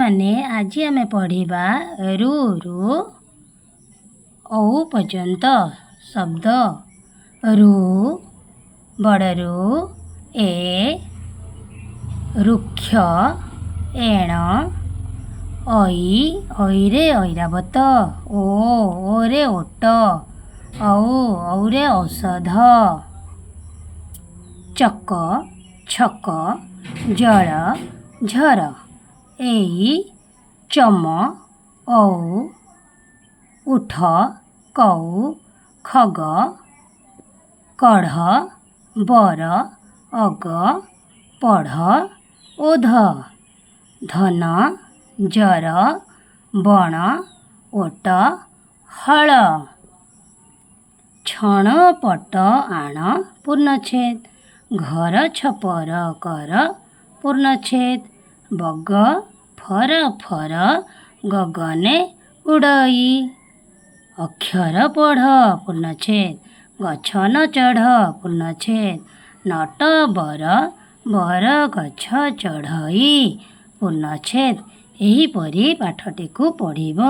ପିଲାମାନେ, ଆଜି ଆମେ ପଢ଼ିବା ରୁ ରୁ ଔ ପର୍ଯ୍ୟନ୍ତ ଶବ୍ଦ। ରୁ, ବଡ଼ ରୁ, ଏ, ରୁକ୍ଷ, ଏଣ, ଐ, ଐରେ ଐରାବତ, ଓ, ଓରେ ଓଟ, ଔ, ଔରେ ଔଷଧ, ଚକ, ଛକ, ଜଳ, ଝର, ଏଇ, ଚମ, ଔ, ଉଠ, କଉ, ଖଗ, କଢ଼, ବର, ଅଗ, ପଢ଼, ଓଧ, ଧନ, ଜର, ବଣ, ଓଟ, ହଳ, ଛଣ, ପଟ, ଆଣ, ପୂର୍ଣ୍ଣଚ୍ଛେଦ, ଘର, ଛପର, କର, ପୂର୍ଣ୍ଣଚ୍ଛେଦ, ବଗ, ଫର ଫର, ଗଗନେ ଉଡ଼ଇ, ଅକ୍ଷର ପଢ଼, ପୂର୍ଣ୍ଣଚ୍ଛେଦ, ଗଛ ନ ଚଢ଼, ପୂର୍ଣ୍ଣଚ୍ଛେଦ, ନଟବର, ବର ଗଛ ଚଢ଼ଇ, ପୂର୍ଣ୍ଣଚ୍ଛେଦ। ଏହିପରି ପାଠଟିକୁ ପଢ଼ିବ।